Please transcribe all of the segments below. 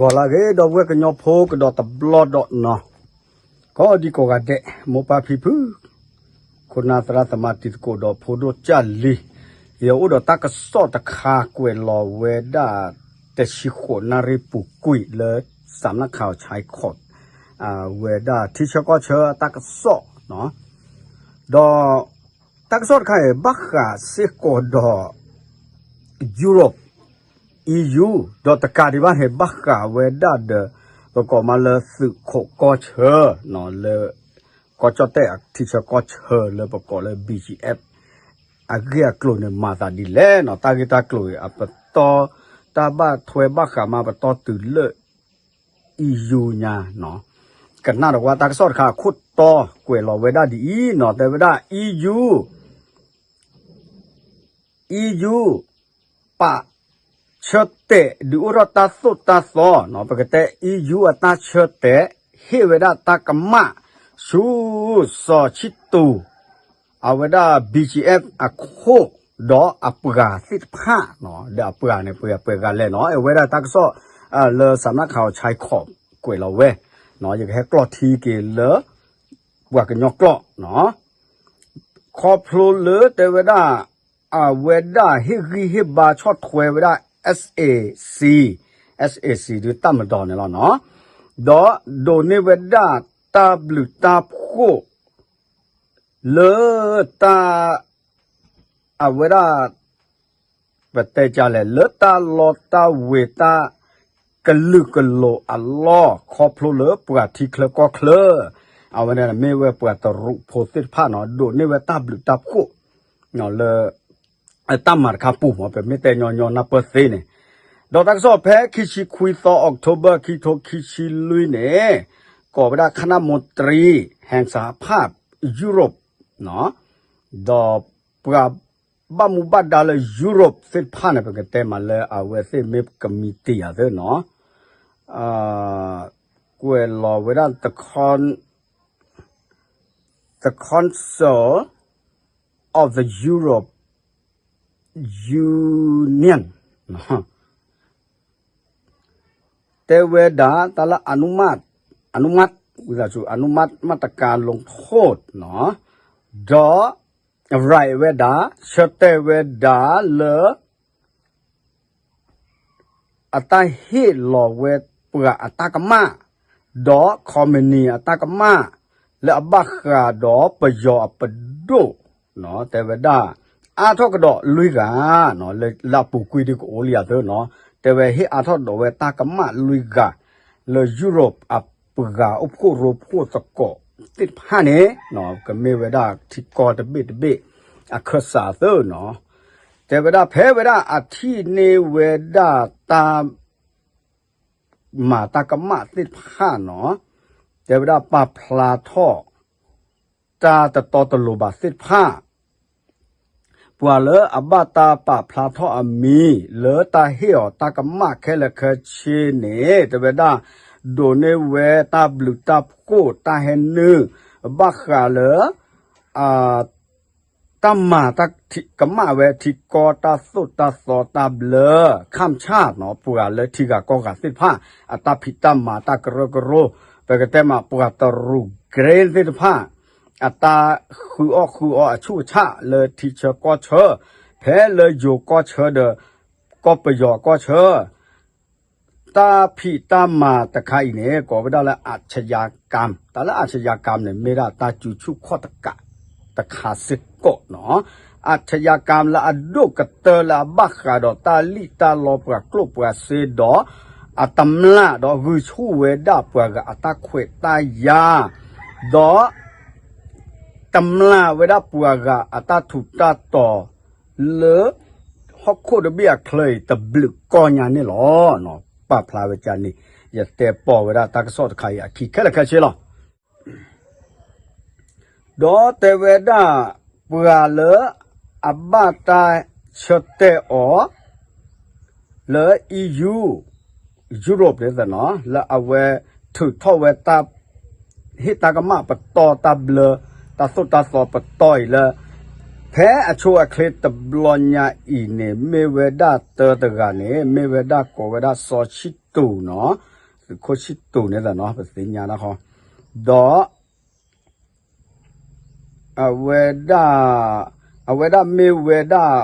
ဂီၤလၢအဂ့ၤ ဒီပုၢ်ဝဲၢ်ကညီဖိကဒီးတဘျီဒီးနီၤ, ကိးဒံကိးဂၤဒဲး မိၢ်ပၢ်ဖံဖု ခိၣ်နၢ်သရၣ်သမါတံၤသကိးဒီးဖိဒိၣ်ကၢ်လံၤ, ယအိၣ်ဒီးတၢ်ကစီၣ်တခါကွဲးလီၤဝဲဒၣ် တဆံဃိးနၣ်ရံၣ်ပူၤကွံာ်လၢ စးနၣ်ခးအီၤဆဲးခီး ဝဲဒၣ်ထံဆၢကီၢ်ဆၢအတၢ်ကစီၣ်နီၤ, ဒီး တၢ်ကစီၣ်တခါအံၤ ဘၣ်ဃးစ့ၢ်ကီးဒီး Europe EU ဒီးတကးဒံးဘၣ်န့ၣ် ဘၣ်ဃးဝဲဒၣ်ဒီး ပကိးမးလၢသုးခိးကီၢ်ဆၢ လၢ ကီၢ်ကၠီၣ်တဲၣ်အထံဆၢကီၢ်ဆၢလၢပကိးလၢ BGF အဂ့ၢ်အကျိၤန့ၣ် မၤသးဒ်လဲၣ်နီၤ, တၢ်ဂ့ၢ်တၢ်ကျိၤအံၤ အပတီၢ် တၢ်ဘၣ်ထွဲဘၣ်ဃးမးပတီၢ်တုၤလၢ EU ညါနီၤ, ကနၣ်ဒီးဝဲတၢ်ကစီၣ်တခါအခိၣ်တီကွဲးလီၤဝဲဒၣ်ဒ်အံၤနီၤ, တဲဝဲဒၣ် EU EU ပာ်ဆၢတဲာ်ဒုးအိၣ်ထီၣ်တၢ်သိၣ်တၢ်သီနီၤ, ပကတဲ EU အတၢ်ဆၢတဲာ် ဟ့ၣ်ဝဲဒၣ်တၢ်ကမၣ် ဆူစီၤဆံတူး အဝဲဒၣ် BGF အခိၣ် ဒီးအပှၤသ့ၣ်တဖၣ်နီၤ, ဒီးအပှၤန့ၣ် ပှၤပှဲၤဂၤလဲၣ်နီၤ, အဝဲဒၣ်တၢ်ကစီၣ် လၢစးနၣ်ခးအီၤဆဲးခီးကွဲးလီၤဝဲနီၤ, ယကဟဲကျီၢ်ထံက့ၤလၢ ပှၤကညီကျိာ်နီၤ, ခီဖျိလၢတဲဝဲဒၣ် အဝဲဒၣ်ဟ့ၣ်ဂံၢ်ဟ့ၣ်ဘါဆီၣ်ထွဲဝဲဒၣ် SAC, SAC ဒုးတၢ်မၤဒီးန့ၣ်လီၤနီၤ, ဒီးဒိးန့ၢ်ဝဲဒၣ်တၢ်ဘျုးတၢ်ဖှိၣ် လၢတၢ် အဝဲဒၣ် ပတဲကလဲၣ် လၢတၢ်လီတၢ်ဝ့ၤတၢ်ကလုာ်ကလိၤအလီၢ် ခီဖျိလၢပှၤထံချၢကီၢ်ချၢ အဝဲန့ၣ်မ့ၢ်ဝဲပှၤတရူးဖိသ့ၣ်တဖၣ်နီၤ, ဒိးန့ၢ်ဝဲတၢ်ဘျုးတၢ်ဖှိၣ် လၢ တၢ်မၤတခါပူၤမ့ၢ် ပမ့ၢ်တဲညီညီနၢ်ပၢၢ်သ့န့ၣ်, ဒီးတၢ်ကစီၣ်ဖဲခံဆံခွံသီ October ခံထိခံဆံလွံၢ်န့ၣ် ကိးဝဲဒၣ် คณะมนตรีแห่งสหภาพยุโรป ဒီးပှၤ ဘၣ်မူဘၣ်ဒါလၢ Europe သ့ၣ်တဖၣ်န့ၣ် ပကတဲမးလၢအဝဲသ့ၣ်မ့ၢ်ကမံးတံာ်ယၤသ့နီၤ, ကွဲးလီၤဝဲဒၣ် the Con the Council of the Europe Union တဲဝဲဒၣ် တၢ်လၢ อนุมัติ ဝံသးစူၤ อนุมัติมาตรการลงโทษ ဒီး right ဝဲဒၣ် ဆၢတဲာ်ဝဲဒၣ်လၢ အတၢ်ဟ့ၣ်လီၤဝဲပှၤအတၢ်ကမၣ်, ဒီး company အတၢ်ကမၣ် လၢအဘၣ်ဃးဒီးပယီၤအပဒိၣ် တဲဝဲဒၣ် အါထီၣ်ကဒီးလွံၢ်ဂၤ လၢအပူၤကွံာ်ဒုးကအိၣ်လံယၤသ့နီၤ, တဲဝဲဟ့ၣ်အါထီၣ်ဒီးဝဲတၢ်ကမၣ်လွံၢ်ဂၤ လၢ Europe အပှၤအိၣ်ဖှိၣ်ရိဖှိၣ်သကိးသ့ၣ်တဖၣ်န့ၣ် ကမ့ၢ်ဝဲဒၣ်ထံကီၢ်တဘ့ၣ်တဘ့ၣ် အခၢၣ်စးသ့နီၤ, တဲဝဲဒၣ်ဖဲဝဲဒၣ်အထံၣ်န့ၢ်ဝဲဒၣ်တၢ် မၤတၢ်ကမၣ်သ့ၣ်တဖၣ်နီၤ, တဲဝဲဒၣ်ပာ်ဖျါထီၣ် တၢ်တတီတလိၤဘၣ်သ့ၣ်တဖၣ်, ပှၤလၢအဘၣ်တၢ်ပာ်ဖျါထီၣ်အမံၤ လၢတၢ်ဟ့ၣ်အီၤတၢ်ကမၣ်ခဲလၢာ်ခဲဆ့န့ၣ် တဲဝဲဒၣ် ဒိးန့ၢ်ဝဲတၢ်ဘျုးတၢ်ဖှိၣ်တၢ်ဟဲနုာ် ဘၣ်ဃးလၢ တၢ်မၤတၢ်ကမၣ်ဝဲထံကီၢ်တၢ်သိၣ်တၢ်သီတၢ်ဘျၢ ခၢမ်ၣ်ဆၣ်နီၤ, ပှၤလၢထံဂၤကီၢ်ဂၤသ့ၣ်တဖၣ် အတၢ်ဖံးတၢ်မၤတၢ်ကရၢကရိ, ပကတဲမးပှၤတရူး Green သ့ၣ်တဖၣ် အတၢ်ဃုအီၣ်ဃုအီအဆူၣ်အဆၣ်လၢထံဆၢကီၢ်ဆၢ, ဖဲလၢယိၤကီၢ်ဆၢဒီး ကီၢ်ပယီၤကီၢ်ဆၢ တၢ်ဖံးတၢ်မၤတခါအံၤန့ၣ် ကိးဝဲဒၣ်လၢ อาชญากรรม, တၢ်လၢ อาชญากรรม န့ၣ် မ့ၢ်ဒၣ်တၢ်စုဆူၣ်ခီၣ်တကးတခါစ့ၢ်ကီးနီၤ, อาชญากรรมလၢအဒိၣ်ကတၢၢ်လၢအဘၣ်ဃးဒီးတၢ်လံၣ်တၢ်လီပှၤကျိၣ်ပှၤစ့ဒီး အတမျၢ်ဒီးဂုာ်ဆူၣ်ဝဲဒၣ်ပှၤဂၤအတၢ်ခွဲးတၢ်ယာ်, ဒီး တမျၢ်ဝဲဒၣ်ပှၤဂၤအတၢ်ထူးတၢ်တီၤ လၢ ဟီၣ်ခိၣ်တဘ့ၣ်အချၢအံၤ တဘျုးကီၢ်ညါန့ၣ်လီၤ. ပာ်ဖျါဝဲဒ်န့ၣ် ယတဲပိာ်ဝဲဒၣ်တၢ်ကစီၣ်တခါအံၤအခံခဲလၢာ်ခဲဆ့လီၤ. ဒီးတဲဝဲဒၣ် ပှၤလၢအဘၣ်တၢ်ဆၢတဲာ်အီၤ လၢ EU Europe န့ၣ်သနီၤ လၢအဝဲထုးထီၣ်ဝဲတၢ် ဟ့ၣ်တၢ်ကမၣ်ပတီၢ်တၢ်ဘျၢ တၢ်သိၣ်တၢ်သီပတီၢ်အံၤလၢ ဖဲအဆိအချ့တဘျီညါအံၤန့ၣ် မ့ၢ်ဝဲဒၣ်တၢတဂၤန့ၣ် မ့ၢ်ဝဲဒၣ်ကိးဝဲဒၣ်စီၤဆံတူးနီၤ, သုးခိၣ်ဆံတူးန့ၣ်သနီၤ ပသ့ၣ်ညါတခီ, ဒီး အဝဲဒၣ်, အဝဲဒၣ်မ့ၢ်ဝဲဒၣ်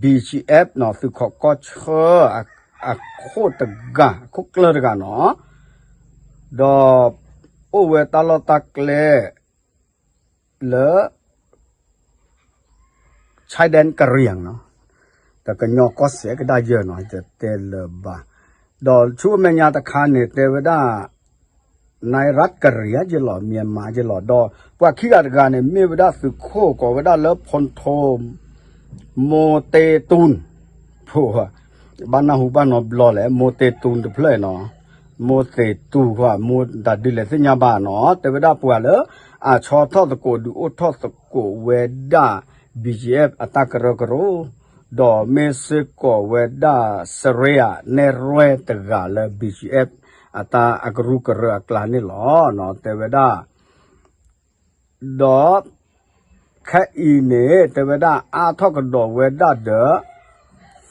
BGF နီၤ သုးခိးကီၢ်ဆၢ အခိၣ်တဂၤ အခိၣ်ကျၢၢ်တဂၤနီၤ, ဒီးအိၣ်ဝဲတၢ်လီၢ်တၢ်ကျဲ လၢ ဆဲဒဲကရံၣ်နီၤ, တကညီကီၢ်စဲၣ်ကဒါယဲၢ်နီၤ ယတဲလၢၤဘၣ်, ဒီးဆူအမဲာ်ညါတခါန့ၣ် တဲဝဲဒၣ် နဲရၢတ်ကရံၣ်ယဲၢ်လီၤ မၠဲၣ်မးယဲၢ်လီၤ, ဒီးပှၤခံဂၤတဂၤန့ၣ် မ့ၢ်ဝဲဒၣ်သုးခိၣ်ကိးဝဲဒၣ်လၢ ဖူထိ မိၢ်တ့တူၢ်, ဘၣ်နၢ်ဟူဘၣ်နီတဘျီလဲၣ် မိၢ်တ့တူၢ်တဖျၢၣ်နီၤ, မိၢ်တ့တူၢ် မိၢ်တၢ်ဒုးလဲၤသ့ၣ်ညါဘၣ်နီၤ, တဲဝဲဒၣ်ပှၤလၢ အဆီၣ်ထီၣ်သကိး ဒုးအိၣ်ထီၣ်သကိးဝဲဒၣ် BGF အတၢ်ကရၢကရိ, ဒီးမ့ၢ်စ့ၢ်ကီးဝဲဒၣ် စရ့ယါ နဲၣ်ရွဲၣ်တဂၤလၢ BGF အတၢ်အကရူၢ်ကရၢအကျါန့ၣ်လီၤ. တဲဝဲဒၣ် ဒီး ခဲအံၤန့ၣ် တဲဝဲဒၣ်အါထီၣ်ကဒီးဝဲဒၣ်ဒီး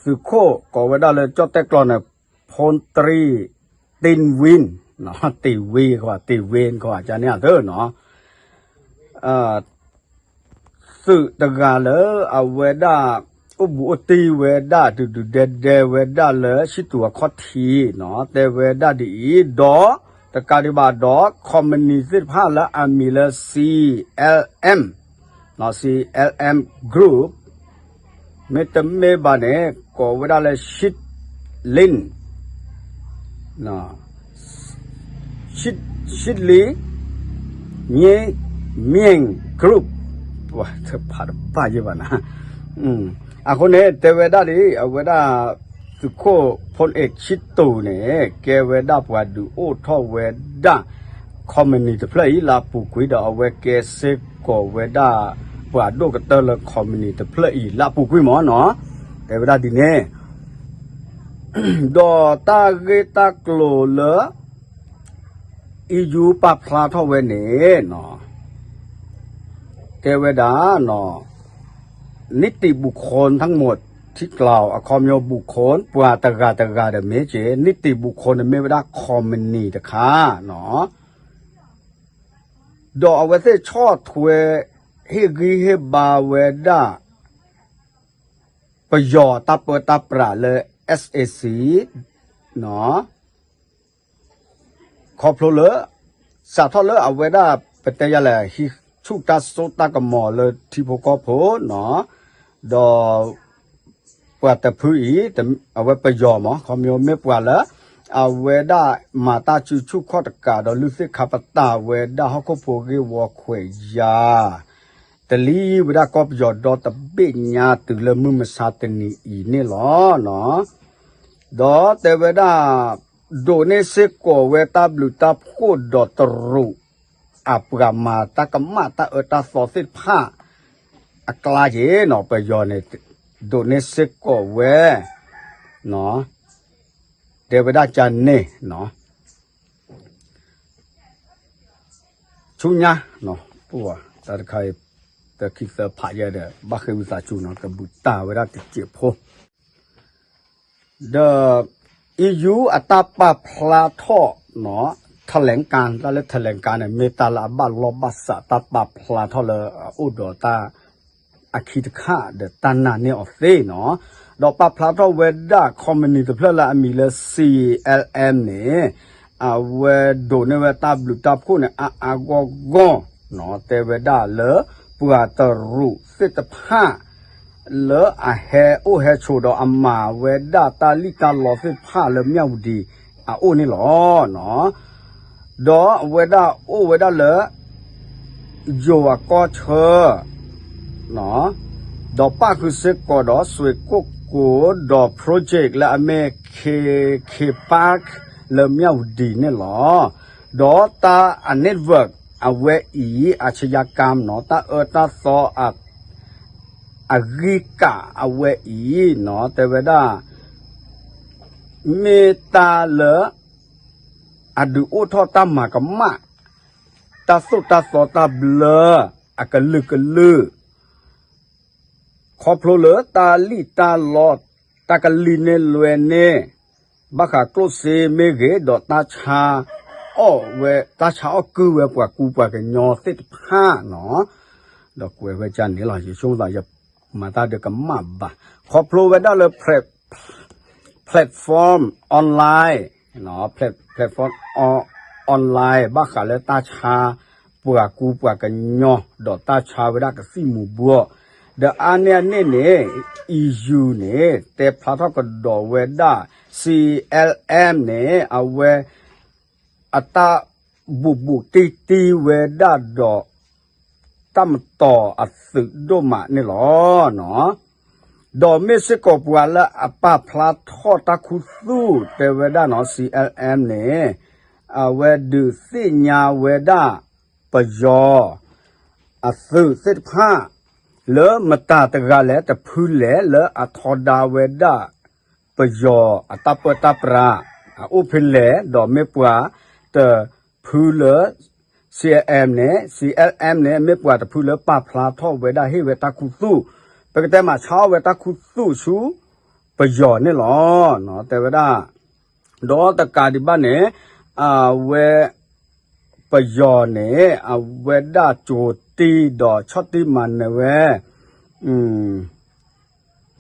သုးခိၣ်ကိးဝဲဒၣ်လၢကၠီၣ်တဲၣ်ကျီန့ၣ် ဖူတရံၣ် တ့ဝ့ၣ်, တ့ဝ့ၣ် တ့ဝ့ၣ် ကန့ၣ်အသၢနီၤ သုးတဂၤလၢအဝဲဒၣ် အိၣ်ဘူးအိၣ်တံၢ်ဝဲဒၣ် ဒုးဒုးဒဲဒဲဝဲဒၣ်လၢ ဆံတူးအခီၣ်ထံးနီၤ တဲဝဲဒၣ်ဒ်အံၤ, ဒီးတကးဒံးဘၣ်ဒီး ခီပနံၣ်သ့ၣ်တဖၣ်လၢအမံၤလၢ CLM, CLM Group မ့တမ့ၢ်ဘၣ်န့ၣ် ကိးဝဲဒၣ်လၢ ရှံးလ့ၣ် ရှံးလ့ၣ် မ့ၣ် မ့ၣ် group, ပှၤတဖးတဘၣ်ယဲၢ်ဘၣ်နၤ, အဃိန့ၣ် တဲဝဲဒၣ်ဒ် အဝဲဒၣ် သုးခိၣ်ဖိၣ်အဲၣ်ဆံတူးန့ၣ် ကဲဝဲဒၣ်ပှၤဒုးအိၣ်ထီၣ်ဝဲဒၣ် ခီပနံၣ်တဖျၢၣ်အံၤလၢအပူၤကွံာ် ဒီးအဝဲကဲစ့ၢ်ကီးဝဲဒၣ် ပှၤဒိၣ်ကတၢၢ်လၢခီပနံၣ်တဖျၢၣ်အံၤလၢအပူၤကွံာ်မ့ၢ်နီၤ, တဲဝဲဒၣ်ဒ်န့ၣ် ဒီးတၢ်ဂ့ၢ်တၢ်ကျိၤလၢ EU ပာ်ဖျါထီၣ်ဝဲန့ၣ်နီၤ, တဲဝဲဒၣ်နီၤ, นิติบุคคลทั้งหมดที่กล่าว အခီပညီ บุคคล ပှၤတဂၤတဂၤဒီးမ့ၢ်က့ၤ นิติบุคคลန့ၣ်မ့ၢ်ဝဲဒၣ်ခီပနံၣ်တခါနီၤ, ဒီးအဝဲသ့ၣ်ဆီၣ်ထွဲ ဟ့ၣ်ဂံၢ်ဟ့ၣ်ဘါဝဲဒၣ် ပယီၤတၢ်ပၢတၢ်ပြးလၢ SAC နီၤ, ခီဖျိလၢ စးထီၣ်လၢအဝဲဒၣ် ပတဲယၤလဲၣ် ဟံးဆူၣ်တၢ်စိတၢ်ကမီၤလၢထံဖိကီၢ်ဖိနီၤ, ဒီး ပှၤတဖုအံၤ အဝဲပယီၤမး ခီပညီမ့ၢ်ပှၤလၢ အဝဲဒၣ်မၤတၢ်စုဆူၣ်ခီၣ်တကးဒီး လုၢ်သ့ၣ်ခါပတာ်ဝဲဒၣ်ဟီၣ်ခိၣ်ဖိဂ့ၢ်ဝီခွဲးယာ် တလံၤဝဲဒၣ်ကီၢ်ပယီၤဒီတဘ့ၣ်ညါတုၤလၢမုၢ်မဆါတနံၤအံၤန့ၣ်လီၤ. ဒီးတဲဝဲဒၣ် ဒိးန့ၢ်စ့ၢ်ကီးဝဲတၢ်ဘျုးတၢ်ဖှိၣ်ဒီးတရူး အပှၤမၤတၢ်ကမၣ်တၢ်အၢတၢ်သီသ့ၣ်တဖၣ် အကျါက့ၤနီၤ ပယီၤန့ၣ် ဒိးန့ၢ်စ့ၢ်ကီးဝဲ တဲဝဲဒၣ်ကန့ၣ် ဆူညါ တၢ်တခါအံၤ တခံသၢဖးယဲဒီး ဘၣ်ဃ့ဝံသးစူၤနီၤ ကဘုးတၢ်ဝဲဒၣ်တစဲးဖိ ဒီး EU အတၢ်ပာ်ဖျါထီၣ် ထလဲကါ တၢ်လၢထလဲကါန့ၣ် မ့ၢ်တၢ်လၢအဘၣ်လီၢ်ဘၣ်စးတၢ်ပာ်ဖျါထီၣ်လၢအအိၣ်ဒီးတၢ် အခံတခါဒီးတၢ်နာ်န့ၢ်အီၤသ့နီၤ, ဒီးပာ်ဖျါထီၣ်ဝဲဒၣ် ခီပနံၣ်တဖျၢၣ်လၢအမံၤလၢ CLM န့ၣ် အဝဲဒိးန့ၢ်ဝဲတၢ်ဘျုးတၢ်ဖှိၣ်န့ၣ် အါအါဂီၢ်ဂီၢ်နီၤ, တဲဝဲဒၣ်လၢ ပှၤတရူးသ့ၣ်တဖၣ် လၢအဟဲအိၣ်ဟဲဆိးဒီးအမၤဝဲဒၣ်တၢ်လံၣ်တၢ်လီသ့ၣ်တဖၣ်လၢမၠၣ်ဝတံၤအအိၣ်န့ၣ်လီၤ. ဒီးအဝဲဒၣ်အိၣ်ဝဲဒၣ်လၢ ယိၤအကီၢ်ဆၢ ဒီးပၣ်ဃုာ်စ့ၢ်ကီးဒီး စွ့ၣ်ကိၣ်ကိၤ ဒီး project လၢအမ့ၢ် K K Park လၢမၠၣ်ဝတံၤန့ၣ်လီၤ. ဒီးတၢ်အ network အဝဲအံၤ อาชญากรรมနီၤ တၢ်အၢတၢ်သီ အဂံၢ်ကးအဝဲအံၤနီၤ တဲဝဲဒၣ် မ့ၢ်တၢ်လၢ အဒုးအိၣ်ထီၣ်တၢ်မၤကမၣ် တၢ်သိၣ်တၢ်သီတၢ်ဘျၢ အကလုာ်ကလုာ် ခီဖျိလၢတၢ်လံၣ်တၢ်လီ တၢ်ကလံၤန့ၢ်လွဲန့ၣ် ဘၣ်ဃးကျိၣ်စ့မ့ၢ်ဂ့ၤ ဒီးတၢ်ဆါအီၣ်ဝဲ တၢ်ဆါအီၣ်ကုၢ်ဝဲပှၤကူပှၤကညီသ့ၣ်တဖၣ်နီၤ, ဒီးကွဲးဝဲဒ်န့ၣ်လီၤ. ယဆိကမိၣ်သး ယမၤတၢ်ဒီးကမၣ်ဘၣ်, ခီဖျိဝဲဒၣ်လၢ platform online, platform online ဘၣ်ဃးလၢတၢ်ဆါ ပှၤကူပှၤကညီ ဒီးတၢ်ဆါဝဲဒၣ်ကသံၣ်မူၤဘှီး, ဒီးအါန့ၢ်အန့ၣ်န့ၣ် EU န့ၣ် တဲဖျါထီၣ်ကဒီးဝဲဒၣ် CLM န့ၣ် အဝဲ အတၢ်ဘူးဘူးတံၢ်တံၢ်ဝဲဒၣ်ဒီး တၢ်မတီၤအသုးဒိၣ်မးန့ၣ်လီၤ. ဒီးမ့ၢ်စ့ၢ်ကီးပှၤလၢအပာ်ဖျါထီၣ်တၢ်ခူသူၣ်တဲဝဲဒၣ်နီၤ CLM န့ၣ် အဝဲဒုးသ့ၣ်ညါဝဲဒၣ် ပယီၤ အသုးသ့ၣ်တဖၣ် လၢမတၤတဂၤလဲၣ် တဖုလဲၣ် လၢအထီဒါဝဲဒၣ် ပယီၤအတၢ်ပၢတၢ်ပြး အအိၣ်ဖဲလဲၣ် ဒီးမ့ၢ်ပှၤတဖုလၢ CLM န့ၣ် CLM န့ၣ် မ့ၢ်ပှၤတဖုလၢပာ်ဖျါထီၣ်ဝဲဒၣ်ဟ့ၣ်ဝဲတၢ်ခူသူၣ်, ပကတဲမးဆါအီၣ်ဝဲတၢ်ခူသူၣ်ဆူ ပယီၤန့ၣ်လီၤ. တဲဝဲဒၣ် ဒီးတကးဒံးဘၣ်န့ၣ် အဝဲ ပယီၤန့ၣ် အဝဲဒၣ်ကၠိၤတံၢ်ဒီးဆီၣ်တံၢ်မၤနၢၤဝဲ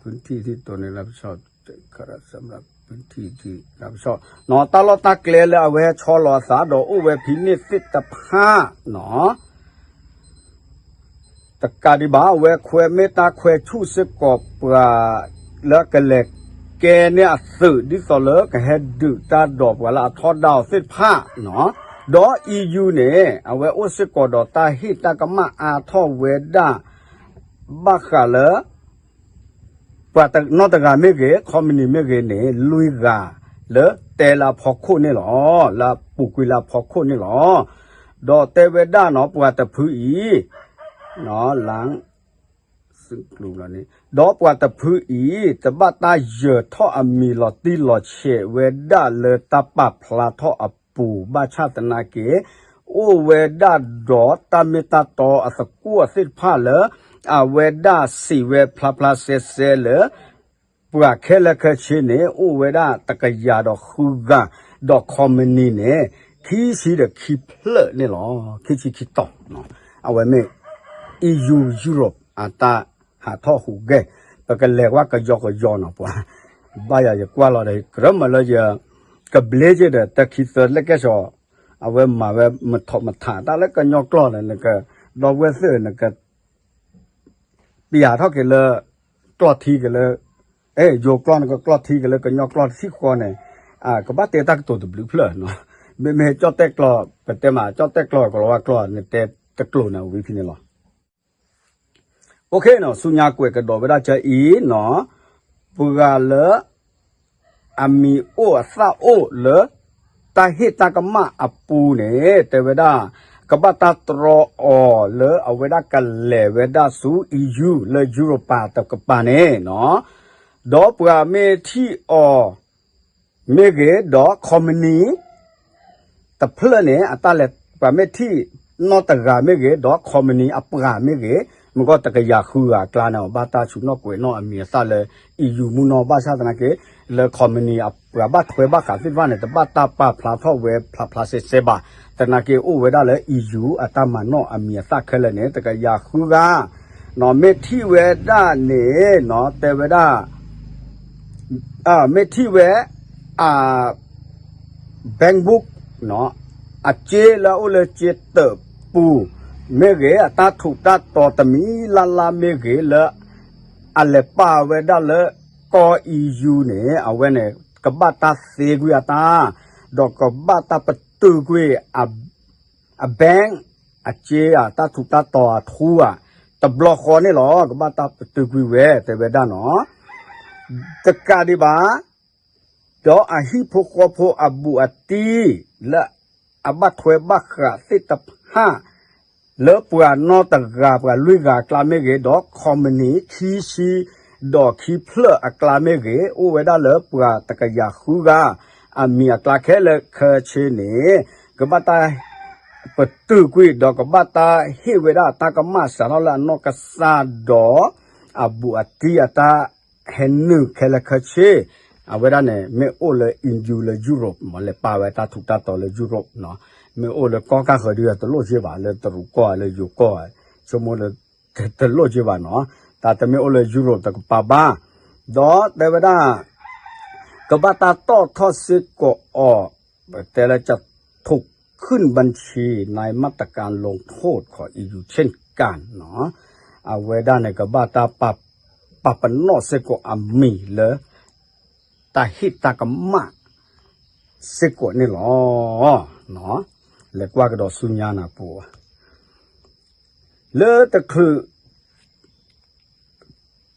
พื้นที่ที่ตนได้รับผิดชอบ တၢ်လီၢ်တၢ်ကျဲလၢအဝဲဟဲဆီလီၤအသးဒီးအိၣ်ဝဲဖဲန့ၣ်သ့ၣ်တဖၣ်နီၤ တကးဒံးဘၣ် အဝဲခွဲးမ့ၢ်တၢ်ခွဲးဆူၣ်စ့ၢ်ကီးပှၤလၢကလဲၤကဲန့ၢ်အသုး ဒ်သိးလၢကဟဲဒုးတၢ်ဒီးပှၤလၢအထီဒါအီၤသ့ၣ်တဖၣ်နီၤ, ဒီး EU န့ၣ် အဝဲအိၣ်စ့ၢ်ကီးဒီးတၢ်ဟ့ၣ်တၢ်ကမၣ်အါထီၣ်ဝဲဒၣ် ဘၣ်ဃးလၢ ပှၤနီတဂၤမ့ၢ်ဂ့ၤ company မ့ၢ်ဂ့ၤန့ၣ် လွံၢ်ဂၤလၢတဲလၢအဖီခိၣ်န့ၣ်လီၤ. လၢအပူၤကွံာ်လၢအဖီခိၣ်န့ၣ်လီၤ. ဒီးတဲဝဲဒၣ်နီၤ ပှၤတဖုအံၤ လၢ ဒီးပှၤတဖုအံၤ တဘၣ်တၢ်ယၢၤထီၣ်အမံၤလီၤတံၢ်လီၤဆဲးဝဲဒၣ်လၢတၢ်ပာ်ဖျါထီၣ်အပူၤ ဘၣ်ဆၣ်သနာ်က့ အိၣ်ဝဲဒၣ်ဒီးတၢ်မ့ၢ်တၢ်တီအသကိးသ့ၣ်တဖၣ်လၢ အဝဲဒၣ်စံးဝဲဖျါဖျါဆဲဆဲလၢ ပှၤခဲလၢာ်ခဲဆ့န့ၣ် အိၣ်ဝဲဒၣ်တကယၤဒီးဃုဂၤ, ဒီး company န့ၣ် ခံဆံဒီးခံဖျၢၣ်န့ၣ်လီၤ. ခံဆံခံတီၤ, အဝဲမ့ၢ် EU Europe အတၢ်ဟးထီၣ်ဟူးဂဲၤ, ပကလဲၤကွၢ်ကယီကယီနီၤ ပှၤ ဘၣ်ယၤယကွၢ်လီၤဒီး ကြၢးမၤလၢယ ကဘျ့က့ၤဒီး တခံသၢလၢကဲၣ်ဆိး, အဝဲမၤဝဲမထီၣ်မထး တၢ်လၢကညီကျိာ်န့ၣ် နက ဒီပုၢ်ဝဲၢ်သ့ၣ် နက ပျးထီၣ်က့ၤလၢ ကျီၢ်ထံက့ၤလၢ အဲ ယိၤကျိာ်နကကျီၢ်ထံက့ၤလၢကညီကျိာ်တထံၣ်ဃီန့ၣ်, ကဘၣ်တဲတၢ်ကတိၤတဘျုးဖျၢၣ်နီၤ, မ့မ့ၢ်ကၠီၣ်တဲၣ်ကျိာ် ပတဲမး ကၠီၣ်တဲၣ်ကျိာ် ကလီၤဝါကျိာ် နတဲတကျိာ်န့ၣ် ဝံၤဖဲန့ၣ်လီၤ. အိၣ်ခ့နီၤ ဆူညါကွဲးကဒီးဝဲဒၣ်ကအံၤနီၤ, ပှၤလၢ အမံၤအိၣ်အသၣ်အိၣ်လၢ တၢ်ဟ့ၣ်တၢ်ကမၣ်အပူၤန့ၣ် တဲဝဲဒၣ် ကဘၣ်တၢ်တြီအီၤလၢအဝဲဒၣ်ကလဲၤဝဲဒၣ်ဆူ EU လၢယူရပၤတကပၤန့ၣ်နီၤ, ဒီးပှၤမ့ၢ်ထံၣ်အီၤ မ့ၢ်ဂ့ၤ ဒီး company တဖျၢၣ်န့ၣ် အတၢ်လဲၤ ပှၤမ့ၢ်ထံၣ်နီၢ်တဂၤမ့ၢ်ဂ့ၤ ဒီး company အပှၤမ့ၢ်ဂ့ၤ, မ့ၢ်ကီၢ်တကယၤဃုဂၤအကျါန့ၣ် ဘၣ်တၢ်ဆူၣ်နီၣ်ကွဲးနီၣ်အမံၤအသၣ်လၢ EU မုၢ်နီၢ် ဘၣ်ဆၣ်သနာ်က့ လၢ company အပှၤဘၣ်ထွဲဘၣ်ဃးသ့ၣ်တဖၣ်န့ၣ် တဘၣ်တၢ်ပာ်ဖျါထီၣ်ဝဲဖျါဖျါဆဲဆဲဘၣ်. သနာ်က့အိၣ်ဝဲဒၣ်လၢ EU အတၢ်မၤနီၣ်အမံၤအသၣ်ခဲလၢာ်န့ၣ် တကယၤဃုဂၤ နီၤ မ့ၢ်ထံၣ်ဝဲဒၣ်န့ၣ်နီၤ တဲဝဲဒၣ် မ့ၢ်ထံၣ်ဝဲ အ bank book နီၤ အစ့လၢအအိၣ်လၢစ့တၢးပူၤ မ့ၢ်ဂ့ၤ အတၢ်ထူးတၢ်တီၤတမံၤလၢ်လၢ်မ့ၢ်ဂ့ၤလၢ အလဲၤပာ်ဝဲဒၣ်လၢကီၢ် EU န့ၣ် အဝဲန့ၣ် ကဘၣ်တၢ်သ့ကွံာ်အတၢ် ဒီးကဘၣ်တၢ်ပတုာ်ကွံာ် အ bank အစ့အတၢ်ထူးတၢ်တီၤအထူအ တဘျီဃီန့ၣ်လီၤ. ကဘၣ်တၢ်ပတုာ်ကွံာ်ဝဲ တဲဝဲဒၣ်နီၤ တကးဒံးဘၣ် ဒီးအဟံၣ်ဖိဃီဖိအဘူးအတံၢ်လၢအဘၣ်ထွဲဘၣ်ဃးသ့ၣ်တဖၣ် လၢပှၤနီၢ်တဂၤပှၤလွံၢ်ဂၤအကျါမ့ၢ်ဂ့ၤ ဒီး company ခံဆံ ဒီးခံဖျၢၣ်အကျါမ့ၢ်ဂ့ၤ အိၣ်ဝဲဒၣ်လၢပှၤတကယၤဃုဂၤ အမံၤအကျါခဲလၢာ်ခဲဆ့န့ၣ် ကဘၣ်တၢ် ပတုာ်ကွံာ်ဒီးကဘၣ်တၢ်ဟ့ၣ်ဝဲဒၣ်တၢ်ကမၣ်စးထီၣ်လၢအနီၢ်ကစၢ်ဒီး အဘူးအတံၢ်အတၢ်ဟဲနုာ်ခဲလၢာ်ခဲဆ့, အဝဲဒၣ်န့ၣ် မ့ၢ်အိၣ်လၢ E U လၢ Europe မ့ၢ်လဲၤပာ်ဝဲတၢ်ထူးတၢ်တီၤလၢ Europe နီၤ, မ့ၢ်အိၣ်လၢကီၢ်ကၢ်ဃၢၤဒုးတလိၣ်က့ဘၣ် လၢတရူးကီၢ်လၢယိၤကီၢ် ဆိကမိၣ်လၢ တလိၣ်က့ဘၣ်နီၤ, တၢ်တမ့ၢ်အိၣ်လၢ Europe တကပၤဘၣ်, ဒီးတဲဝဲဒၣ် ကဘၣ်တၢ်တီၣ်ထီၣ်စ့ၢ်ကီးအီၤ, ပတဲလၢ จะถูกขึ้นบัญชี ในมาตรการลงโทษของ E U เช่นกัน နီၤ, အဝဲဒၣ်န့ၣ် ကဘၣ်တၢ်ပာ်ပနီၣ်စ့ၢ်ကီးအမံၤလၢ တၢ်ဟ့ၣ်တၢ်ကမၣ်စ့ၢ်ကီးန့ၣ်လီၤ. လဲၤကွၢ်ကဒီးဆူညါနၤပူၤ လၢတချုး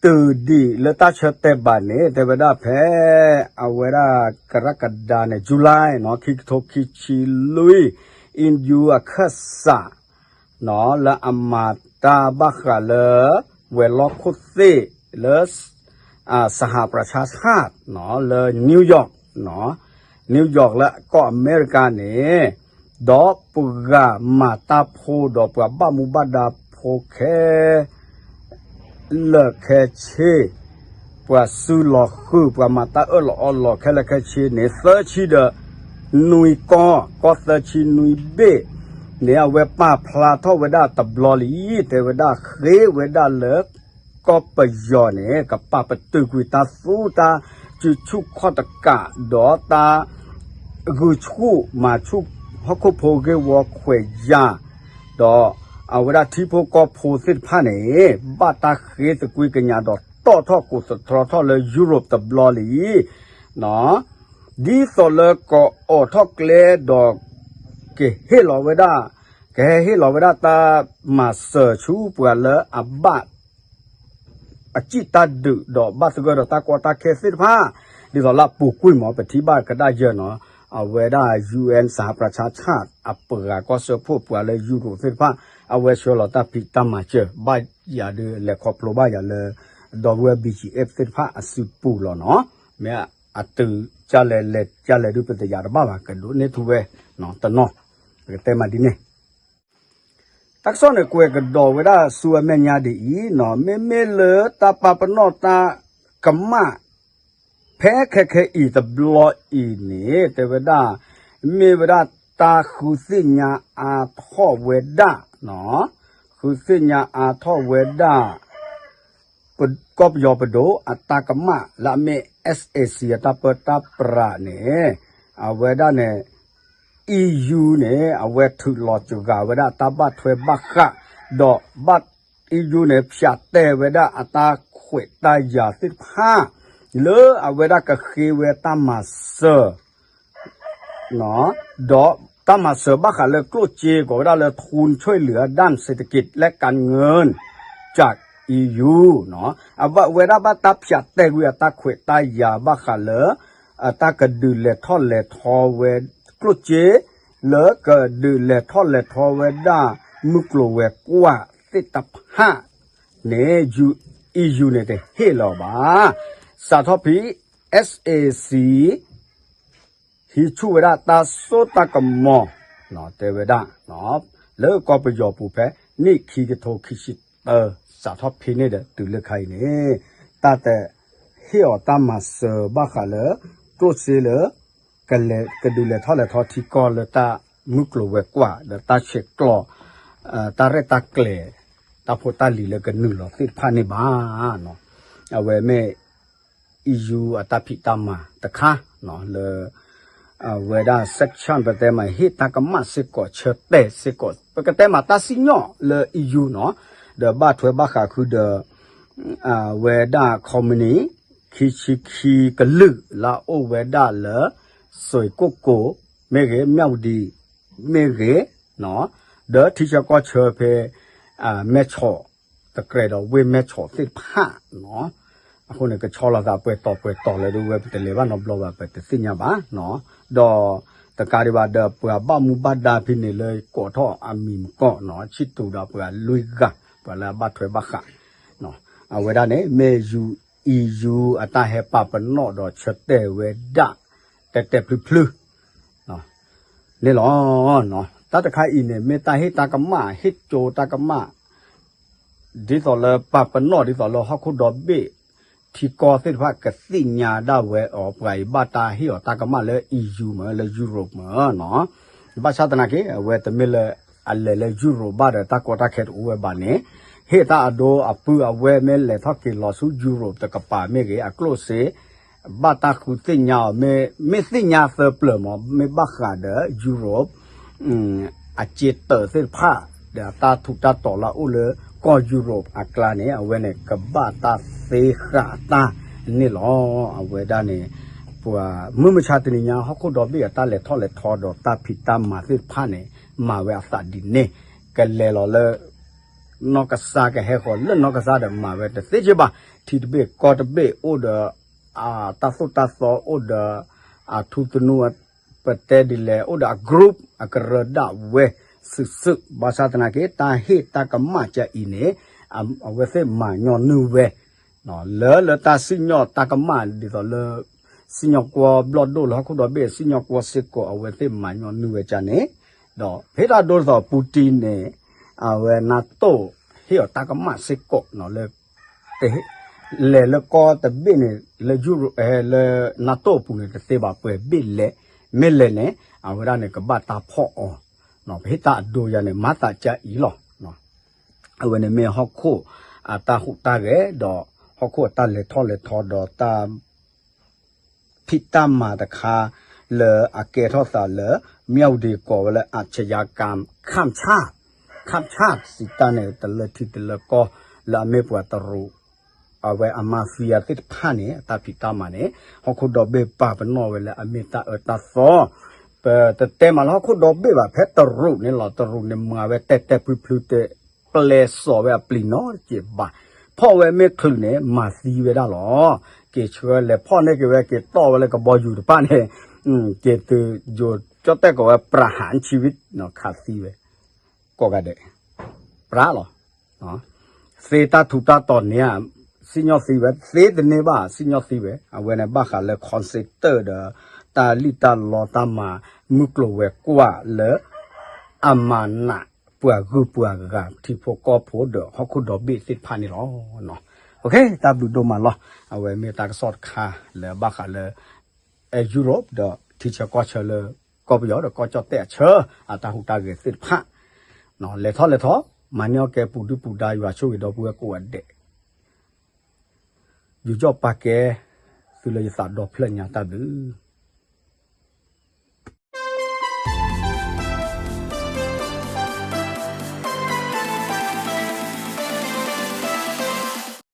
တုၤဒံးလၢတၢ်ဆၢတဲာ်ဘၣ်န့ၣ် တဲဝဲဒၣ်ဖဲ အဝဲဒၣ်ကရၢကဒါန့ၣ် July နီၤ ခံကထိခံဆံလွံၢ် E U အခၢၣ်စး နီၤ လၢအမၤတၢ်ဘၣ်ဃးလၢ ဝဲၤလီၢ်ခိၣ်သ့ၣ်လၢ สหประชาชาติ နီၤ လၢ New York နီၤ New York လၢကီၢ်အမဲရကၤန့ၣ် ဒီးပှၤမၤတၢ်ဖိဒီးပှၤဘၣ်မူဘၣ်ဒါဖိခဲ လၢာ်ခဲဆ့ ပှၤစုလီၤဃုာ် ပှၤမၤတၢ်အၢၣ်လီၤအီလီၤခဲလၢာ်ခဲဆ့န့ၣ် သၢဆံဒီးနွံကီၢ်, ကီၢ်သၢဆံနွံဘ့ၣ်န့ၣ် အဝဲပာ်ဖျါထီၣ်ဝဲဒၣ်တဘျီလံ, တဲဝဲဒၣ်ဃ့ဝဲဒၣ်လၢ ကီၢ်ပယီၤန့ၣ် ကပာ်ပတုာ်ကွံာ်တၢ်သူတၢ်စုဆူၣ်ခီၣ်တကး ဒီးတၢ် ဂုာ်ဆူၣ်မၤဆူၣ်ဟီၣ်ခိၣ်ဖိဂ့ၢ်ဝီခွဲးယာ်, ဒီးအဝဲဒၣ်ထံဖိကီၢ်ဖိသ့ၣ်တဖၣ်န့ၣ် ဘၣ်တၢ်ဃ့သကွံာ်ကညးဒီးတီၣ်ထီၣ်ကိးသတြီထီၣ်လၢ Europe တဘျီလံ, ဒ်သိးလၢကအိးထီၣ်ကျဲဒီး ကဟ့ၣ်လီၤဝဲဒၣ်, ကဟဲဟ့ၣ်လီၤဝဲဒၣ်တၢ်မၤစၢၤဆူပှၤလၢအဘၣ် အစံၣ်တၢ်ဒုးဒီးဘၣ်သဂၢၢ်ဒီးတၢ်ကီတၢ်ခဲသ့ၣ်တဖၣ်, ဒ်သိးလၢအပူၤကွံာ်မ့ၢ်ပထံၣ်ဘၣ်ကဒါယၢၢ်နီၤ, အဝဲဒၣ် UN สหประชาชาติ အပှၤကီၢ်စၢဖှိၣ်ပှၤလၢယူရိးသ့ၣ်တဖၣ် အဝဲဆှၢလီၤတၢ်ဖံးတၢ်မၤစၢၤ ဘၣ်ယၤဒုးလဲၤခီဖျိဘၣ်ယၤလၢ ဒီပုၢ်ဝဲၢ် B G F သ့ၣ်တဖၣ်အစုပူၤလီၤနီၤ, မ့ၢ်အတုၤကလဲၤလဲၤကလဲၤဒုးပတယာ်တဘၣ်ဘၣ် ကဒိးန့ၢ်ထူဝဲ တနီၤ ပကတဲမးဒ်န့ၣ် တၢ်ကစီၣ်န့ၣ် ကွဲးကဒီးဝဲဒၣ်ဆူအမဲာ်ညါဒ်အံၤနီၤ, မ့မ့ၢ်လၢတၢ်ပာ်ပနီၣ်တၢ်ကမၣ် ဖဲခဲခဲအံၤတဘျီအံၤန့ၣ် တဲဝဲဒၣ် မ့ၢ်ဝဲဒၣ်တၢ်ဃုသ့ၣ်ညါအါထီၣ်ဝဲဒၣ်, ဃုသ့ၣ်ညါအါထီၣ်ဝဲဒၣ် ကီၢ်ပယီၤပဒိၣ်အတၢ်ကမၣ်လၢအမ့ၢ် S A C အတၢ်ပၢတၢ်ပြးန့ၣ် အဝဲဒၣ်န့ၣ် E U န့ၣ် အဝဲထုးလီၤစှၤဝဲဒၣ်အတၢ်ဘၣ်ထွဲဘၣ်ဃး ဒီးဘၣ် E U န့ၣ် ဖၠးတဲာ်ဝဲဒၣ်အတၢ်ခွဲးတၢ်ယာ်သ့ၣ်တဖၣ် လၢအဝဲဒၣ်ကဃ့ဝဲတၢ်မၤစၢၤ ဒီးတၢ်မၤစၢၤဘၣ်ဃးလၢကျိၣ်စ့ ကိးဝဲဒၣ်လၢ ทุนช่วยเหลือด้านเศรษฐกิจและการเงิน จาก E U နီၤ, အဝဲဒၣ်ဘၣ်တၢ်ဖၠးတဲာ်ကွံာ်အတၢ်ခွဲးတၢ်ယာ်ဘၣ်ဃးလၢ အတၢ်ကဒုးလဲၤထီၣ်လဲၤထီဝဲ ကျိၣ်စ့ လၢကဒုးလဲၤထီၣ်လဲၤထီဝဲဒၣ် မုၢ်ကျိၤဝဲၤကွာ်သ့ၣ်တဖၣ်န့ၣ် E U န့ၣ်တဟ့ၣ်လီၤဘၣ်. စးထီၣ်ဖဲ S A C ဟံးဆူၣ်ဝဲဒၣ်တၢ်စိတၢ်ကမီၤ တဲဝဲဒၣ် လၢကီၢ်ပယီၤပူၤဖဲ နံၣ်ခံကထိခံဆံတၢ စးထီၣ်ဖဲန့ၣ်ဒီးတုၤလၢခါအံၤန့ၣ် တၢ်တဟ့ၣ်အီၤတၢ်မၤစၢၤဘၣ်ဃးလၢ ကျိၣ်စ့လၢ ကလဲၤကဒုးလဲၤထီၣ်လဲၤထီထံကီၢ်လၢတၢ်မုၢ်ကျိၤဝဲၤကွာ် ဒီးတၢ်ဆဲးကျိး တၢ်ရဲၣ်တၢ်ကျဲၤ တၢ်ဖိတၢ်လံၤလၢကနုာ်လီၤသ့ၣ်တဖၣ်န့ၣ်ဘၣ်. အဝဲမ့ၢ် E U အတၢ်ဖံးတၢ်မၤတခါ လၢ အဝဲဒၣ် sanction ပတဲမး ဟ့ၣ်တၢ်ကမၣ်စ့ၢ်ကီး ဆၢတဲာ်စ့ၢ်ကီး ပကတဲမးတၢ်စံၣ်ညီၣ်လၢ E U နီၤ, ဒီးဘၣ်ထွဲဘၣ်ဃးဃုာ်ဒီး အဝဲဒၣ် ခီမနံၤ ခံဆံခံကလုာ် လၢအအိၣ်ဝဲဒၣ်လၢ စွ့ၢ်ကိၣ်ကိၤ မ့ၢ်ဂ့ၤ မၠၣ်ဝတံၤ မ့ၢ်ဂ့ၤ ဒီးထံဆၢကီၢ်ဆၢဖဲ မဲၢ်ဆီး တကြဲးဒီးဝ့ၢ်မဲၢ်ဆီးသ့ၣ်တဖၣ်နီၤ, အဃိန့ၣ် ကဆီလီၤသးပှဲၤတီၤပှဲၤတီၤလၢဒ်ဝဲပတလဲၤဘၣ်နီတဘျီဘၣ် ပတသ့ၣ်ညါဘၣ်နီၤ, ဒီးတကးဒံးဘၣ်ဒီး ပှၤဘၣ်မူဘၣ်ဒါဖဲန့ၣ်လၢကိးထီၣ်အမံၤမကီၢ်နီၤ ဆံၣ်တူာ်ဒီးပှၤလွံၢ်ဂၤ ပှၤလၢအဘၣ်ထွဲဘၣ်ဃး အဝဲဒၣ်န့ၣ် မ့ၢ် E U အတၢ်ဟဲပာ်ပနီၣ်ဒီးဆၢတဲာ်ဝဲဒၣ် တဲတဲဖျုဖျု န့ၣ်လီၤ. တၢ်တခါအံၤန့ၣ် မ့ၢ်တၢ်ဟ့ၣ်တၢ်ကမၣ် ဟ့ၣ်ကၠိတၢ်ကမၣ် ဒ်သိးလၢပာ်ပနီၣ်ဒ်သိးလၢဟီၣ်ခိၣ်ဒီဘ့ၣ် ထံကီၢ်သ့ၣ်တဖၣ်ကသ့ၣ်ညါဒၣ်ဝဲအီၤ ပှၤအံၤဘၣ်တၢ်ဟ့ၣ်အီၤတၢ်ကမၣ်လၢ E U မ့ၢ်လၢ Europe မ့ၢ်နီၤ. ဘၣ်ဆၣ်သနာ်က့ အဝဲတမ့ၢ်လၢအလဲၤလၢ Europe ဘၣ်ဒီးတၢ်ကီတၢ်ခဲတအိၣ်ဝဲဘၣ်န့ၣ် ဟ့ၣ်တၢ်အဒိအပုၢ်အဝဲၢ်မ့ၢ်လဲၤထီၣ်က့ၤလီၤဆူ Europe တကပၤမ့ၢ်ဂ့ၤ အကျိၣ်စ့ ဘၣ်တၢ်ဃုသ့ၣ်ညါအီၤ မ့ၢ်သ့ၣ်ညါသၢပျၢၤမး မ့ၢ်ဘၣ်ဃးဒီး Europe အစ့တၢးသ့ၣ်တဖၣ် ဒီးအတၢ်ထူးတၢ်တီၤလၢအအိၣ်လၢကီၢ် Europe အကျါန့ၣ် အဝဲန့ၣ် ကဘၣ်တၢ်သ့ဃာ်အတၢ်န့ၣ်လီၤ. အဝဲဒၣ်န့ၣ် ပှၤမုၢ်မဆါတနံၤညါ ဟီၣ်ခိၣ်ဒီဘ့ၣ်အတၢ်လဲၤထီၣ်လဲၤထီဒီးတၢ်ဖံးတၢ်မၤသ့ၣ်တဖၣ်န့ၣ် မၤဝဲအသးဒ်န့ၣ် ကလဲၤလီၤလၢ နီၢ်ကစၢ် ကဟဲဃီၤလၢနီၢ်ကစၢ်ဒီးမၤဝဲတသ့က့ဘၣ်. ထံတဘ့ၣ်ကီၢ်တဘ့ၣ်အိၣ်ဒီး အတၢ်သိၣ်တၢ်သီအိၣ်ဒီး အထူသနူ ပတဲဒ်လဲၣ် အိၣ်ဒီးအ group အကရၢဒၣ်ဝဲစုာ်စုာ် ဘၣ်ဆၣ်သနာ်က့ တၢ်ဟ့ၣ်တၢ်ကမၣ်ကၢအံၤန့ၣ် အဝဲသ့ၣ်မၤညီနုၢ်ဝဲ လၢလၢတၢ်စံၣ်ညီၣ်တၢ်ကမၣ်ဒ်သိးလၢ စံၣ်ညီၣ်ကွီၢ်ဘျီၣ်ဒိၣ်လၢဟီၣ်ခိၣ်ဒီဘ့ၣ် စံၣ်ညီၣ်ကွီၢ်စ့ၢ်ကီး အဝဲသ့ၣ်မၤညီနုၢ်ဝဲကၢန့ၣ် ဒီးဖဲတၢ်ဒိဒ်သိး Putin န့ၣ် အဝဲ NATO ဟ့ၣ်အီၤတၢ်ကမၣ်စ့ၢ်ကီးလၢ လဲၤလၢကီၢ်တဘ့ၣ်န့ၣ် လၢ Europe လၢ NATO အပူၤန့ၣ် တသ့ဘၣ်ပှဲၤဘ့ၣ်လဲၣ် မ့ၢ်လဲၣ်န့ၣ် အဝဲဒၣ်န့ၣ် ကဘၣ်တၢ်ဖီၣ်အီၤ ပဟ့ၣ်တၢ်အဒိယၤန့ၣ် မၤသးကၢအံၤလီၤ. အဝဲန့ၣ်မ့ၢ်ဟီၣ်ခိၣ်အတၢ်ဟူးတၢ်ဂဲၤဒီး ဟီၣ်ခိၣ်အတၢ်လဲၤထီၣ်လဲၤထီဒီးတၢ် ဖံးတၢ်မၤတခါ လၢအကဲထီၣ်သးလၢ မၠၣ်ဝတံၤကိးဝဲလၢ อาชญากรรม ข้ามชาติ ข้ามชาติ စံးတၢ်န့ၣ် တလၢထံတလၢကီၢ် လၢအမ့ၢ်ပှၤတရူး အဝဲအ mafia သ့ၣ်တဖၣ်န့ၣ် အတၢ်ဖံးတၢ်မၤန့ၣ် ဟီၣ်ခိၣ်ဒီဘ့ၣ်ပာ်ပနီၣ်ဝဲလၢအမ့ၢ်တၢ်အၢတၢ်သီ ပတတဲမးလၢဟီၣ်ခိၣ်ဒီဘ့ၣ်ဘၣ် ဖဲတရူးန့ၣ်လီၤ. တရူးန့ၣ်မၤဝဲတဲတဲဖျုဖျုတဲ ပျဲစီၤဝဲအပျံၤနီတစဲးဘၣ်. ဖီၣ်ဝဲမ့ၢ်ချုးန့ၣ် မၤသံဝဲဒၣ်လီၤ. က့ၤဆှၢလဲၤဖီၣ်န့ၢ်က့ၤဝဲ က့ၤတီၢ်ဝဲလၢကဘီယူၤတဖၣ်န့ၣ် က့ၤတုၤယိၤကၠီၣ်တဲၣ်ကိးဝဲ ประหารชีวิต ခးသံဝဲ ကိးဂၤဒဲး ပြးလီၤ. သ့တၢ်ထူးတၢ်တီၤန့ၣ် စံၣ်ညီၣ်သံဝဲ သ့တန့ၢ်ဘၣ် စံၣ်ညီၣ်သံဝဲ အဝဲန့ၣ်ဘၣ်ဃးလၢ concert ဒီး တၢ်လံၣ်တၢ်လီတၢ်မၤ မုၢ်ကျိၤဝဲၤကွာ်လၢ အမၤနးပှၤဂုၤပှၤဂၤ ထံဖိကီၢ်ဖိဒီးဟီၣ်ခိၣ်ဒီဘ့ၣ်သ့ၣ်တဖၣ်န့ၣ်လီၤ. တၢ်ဘျုးဒိၣ်မးလီၤ. အဝဲမ့ၢ်တၢ်ကစီၣ်တခါလၢဘၣ်ဃးလၢ Europe ဒီးထံဆၢကီၢ်ဆၢလၢ ကီၢ်ပယီၤဒီးကီၢ်ကၠီၣ်တဲၣ်အဆၢ အတၢ်ဟူးတၢ်ဂဲၤသ့ၣ်တဖၣ် လဲၤထီၣ်လဲၤထီ မၤန့ၢ်အီၣ်ကဲပူၤဒုၣ်ပူၤဒါ ယွၤဆိၣ်ဂ့ၤဒီပုၢ်ဝဲၢ်ကိးဂၤဒဲး ယူးယီၣ်ပာ်ကဲ သုလၢယသးဒီဖျၢၣ်ညါတၢ်ဘျုး